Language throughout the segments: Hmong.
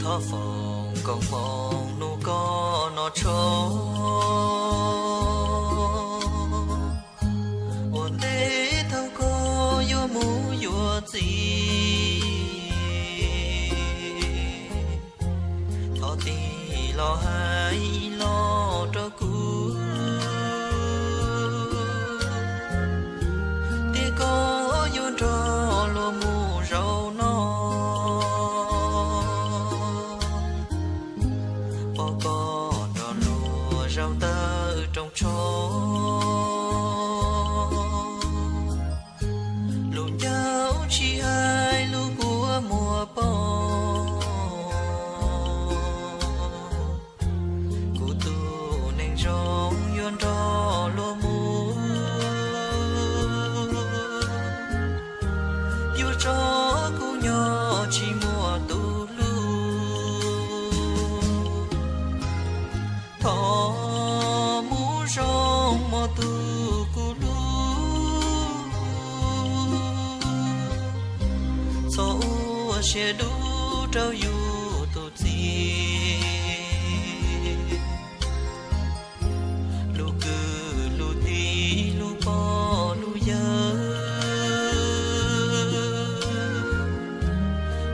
Thov foom koom hmoov hnub koj noj tshoob, ua ntej thaum koj yuav mus yuav txiv. Thov tig los hais ib los rau kuv, tias koj yuav nrog luag mus zaum no, pom koj nrog luag zaum ntawm rooj tshoob. Lus ncauj tsis hais lus kua muag poob, kuv tus neeg zoo yuav nrog luag mus, yuav tso kuv nyob tsis muaj tus hlub. Thov mus zoo mog tus kuv hlub, txhob ua siab dub rau yus tus txiv. Lub kwv lub tij lub pog lub yawg,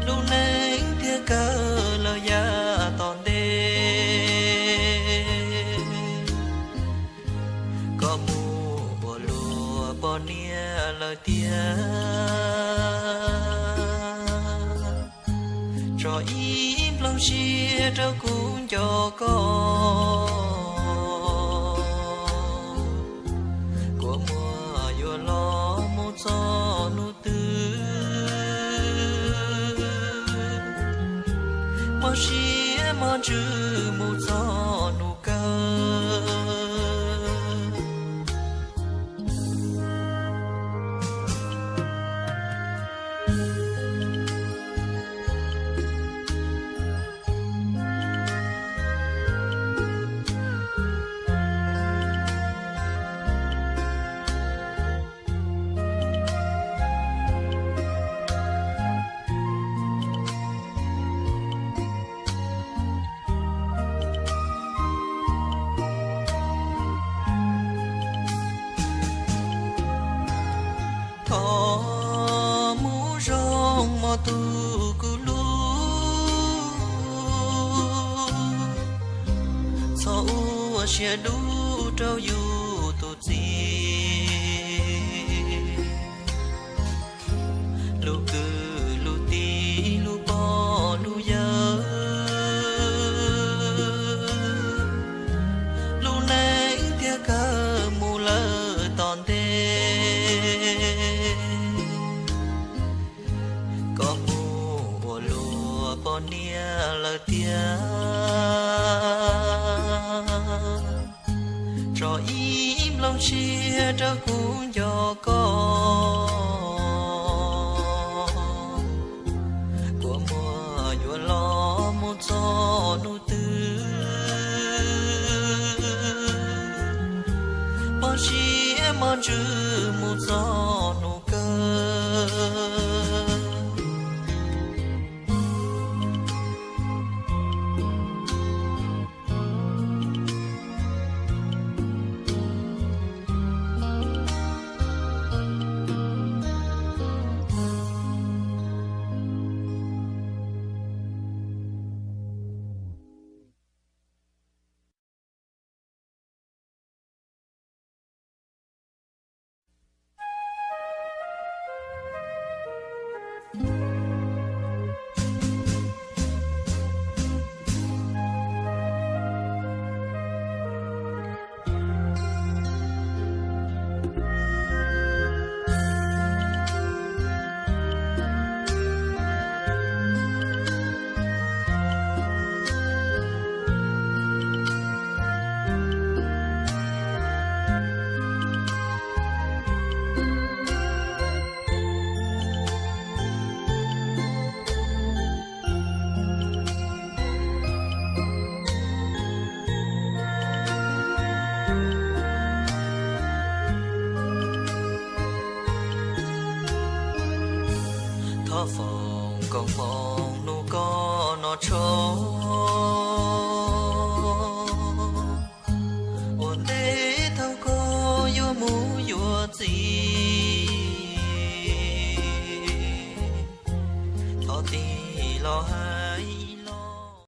lub neej thiaj kawg lawm yav tom ntej. Koj mus ua luag poj niam lawm tiag, tso ib nplooj siab rau kuv nco koj. Kua muag yuav los mus txog hnub twg, mob siab mob ntsws mus txog hnub kawg. Thov mus zoo mog tus kuv hlub, txhob ua siab dub rau yus tus txiv. Lub kwv lub tij lub pog lub yawg, lub neej thiaj kawg mus lawm tom ntej. Koj mus ua luag poj niam lawm tiag, tso ib nplooj siab rau kuv nco koj. Kua muag yuav los mus txog hnub twg, mob siab mob ntsws mus txog hnub kawg. Thov foom koom hmoov hnub koj noj Tsho ua ntej thaum koj yuav mus yuav txiv, thov tig los hais